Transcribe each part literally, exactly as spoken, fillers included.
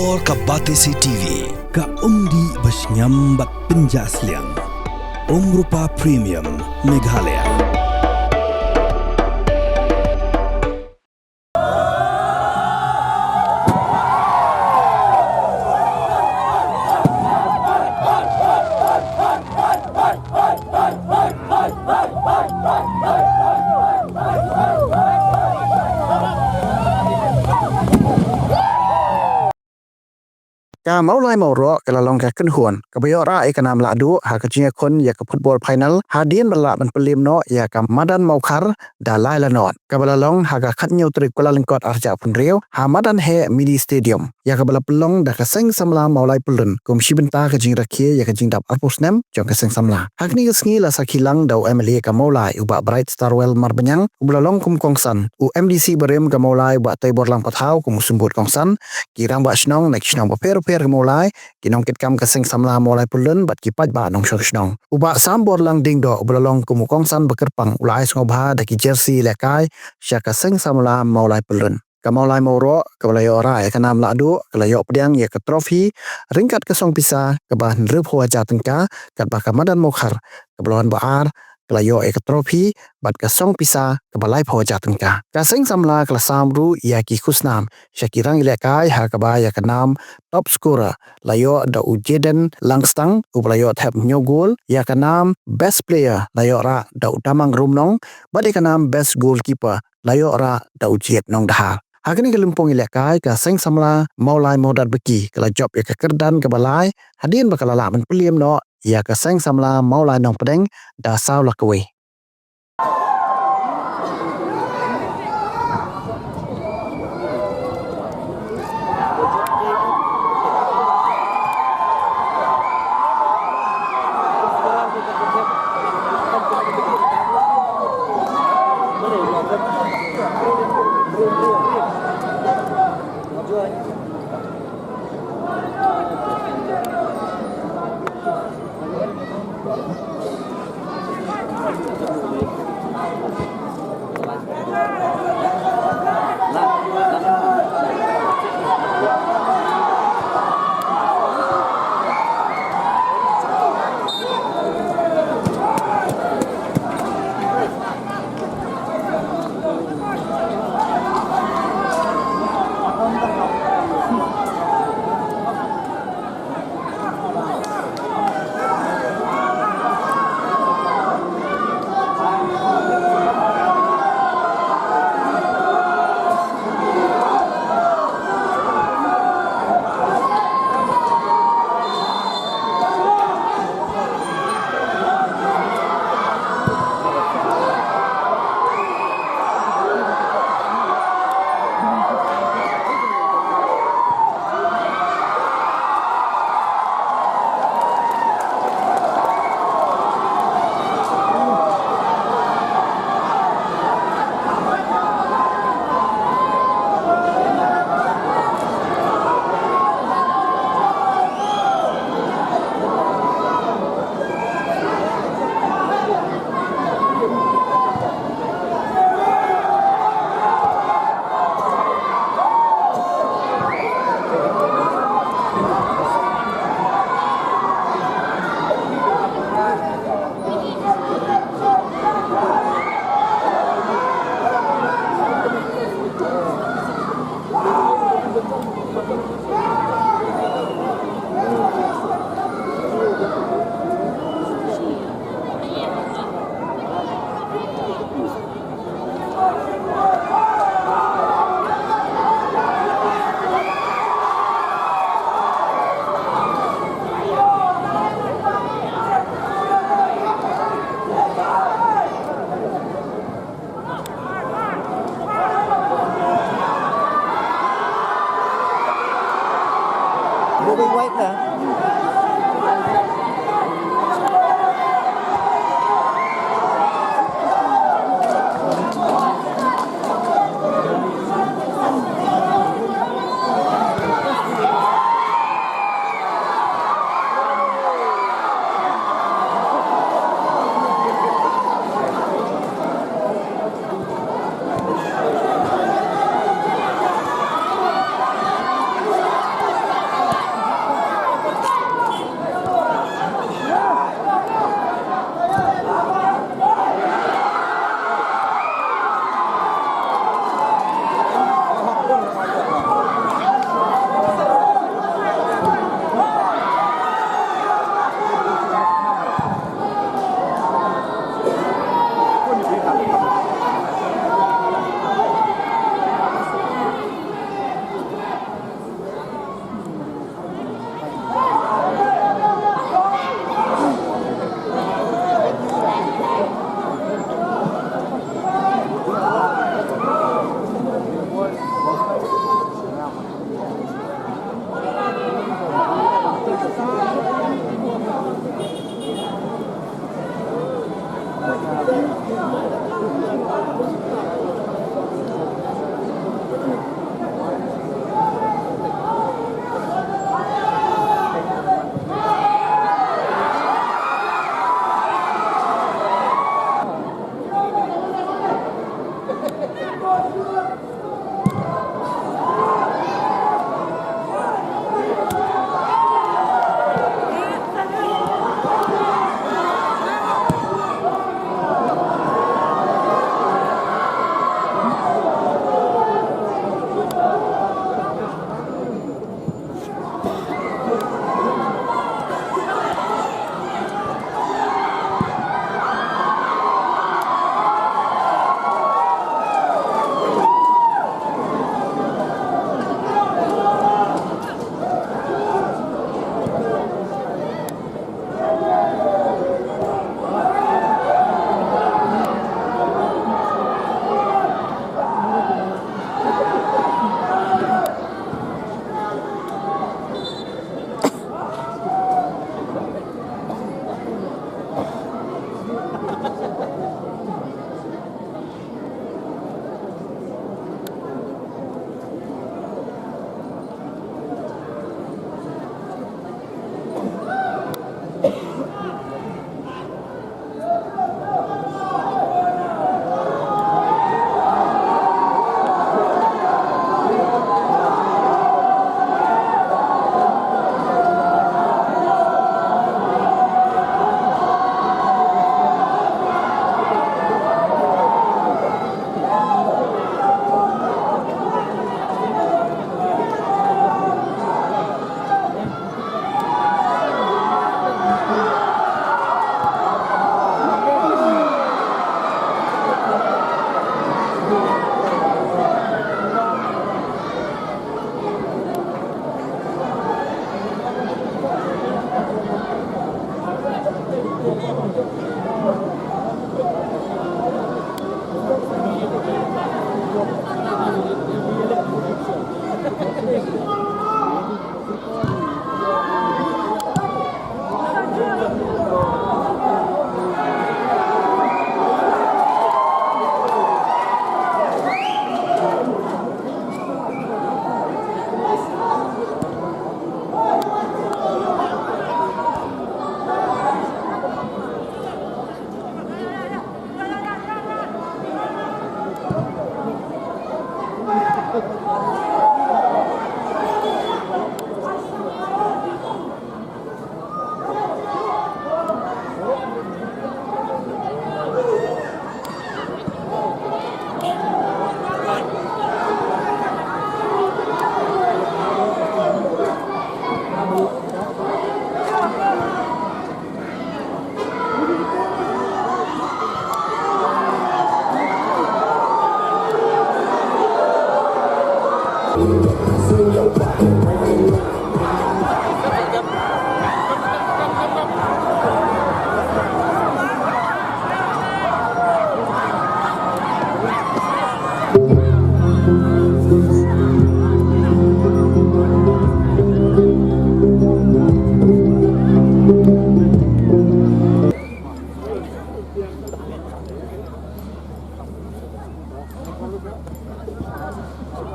Or ka Batesi T V, ka umdih ba shngiam bad pynjah sliang. Umrupa Premium, Meghalaya. Ka Mawlai Mawroh ka la long ka kynhun kaba ïoh rah ïa ka nam lahduh ha ka jingïakhun ïa ka football final hadien ba la lah ban pynliem noh ïa ka Madan Mawkhar da lai la not, kaba la long ha ka khathynñiew tarik Kyllalyngkot arhajar arphew hynriew ha Madan Heh Mini Stadium, ïa kaba la pynlong da ka Seng Samla Mawlai Pyllun kum shi bynta ka jingrakhe ïa ka jingdap arphew snem jong ka Seng Samla. Ha kane ka sngi la sakhi lang da u M L A ka Mawlai, u Bah Brightstarwell Marbaniang, uba la long kum kongsan, u M D C barim ka Mawlai, u Bah Teiborlang Pathaw, kum u symbud kongsan, ki rangbah shnong na ki shnong bapher bapher ka Mawlai, ki nongkitkam ka Seng Samla Mawlai Pyllun bad ki paidbah nongshong shnong. U Bah Samborlang Diengdoh, uba la long kum u kongsan ba kyrpang, u la ai sngewbha da ki jersey lehkai sha ka Seng Samla Mawlai Pyllun. Ka Mawlai Mawroh kaba la ïoh rah ïa ka nam lahduh ka la ïoh pdiang ïa ka trophy ryngkat ka song pisa kaba hynriewphew hajar tyngka, katba ka Madan Mawkhar kaba la wan ba ar ka la ïoh ïa ka trophy bad ka song pisa kaba laiphew hajar tyngka. Ka Seng Samla ka la sam ruh ïa ki khusnam sha ki rang ïalehkai, ha kaba ïa ka nam top scorer la ïoh da u Jaden Langstang, uba la ïoh thep hynñiew gol, ïa ka nam best player la ïoh rah da u Damang Rumnong, bad ïa ka nam best goalkeeper la ïoh rah da u Jied Nongdhar. Ha kane ka lympung ïalehkai, ka Seng Samla Mawlai Mawdatbaki ka la jop ïa ka kyrdan kaba lai hadien ba ka la lah ban pynliem noh ïa ka Seng Samla Mawlai Nongpdeng da saw lak kawei.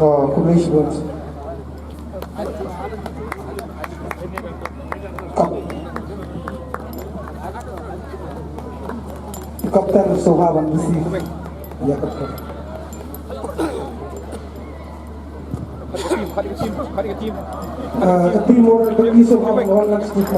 Oh, khublei shibun. Kap-, kapten sngewbha ban receive ïa ka trophy. Ah, ka team or ka team sngewbha ban receive.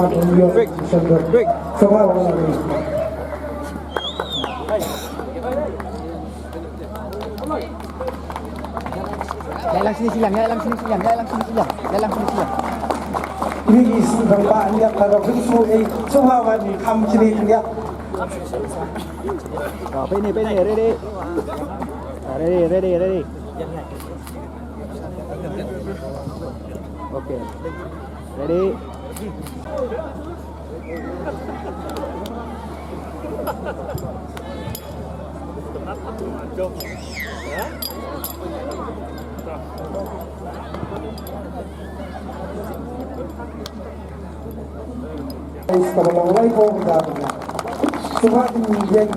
Ïa lang sini silang, ïa lang sini silang, ïa lang sini silang, ïa lang sini silang. Ini is bang ba ni ka ro su ei su ha wa ni kam sini ni. Ready, ready, ready, ready. Okay. Ready. Guys, kaba long lai ko da. Sngewbha kin ïeng.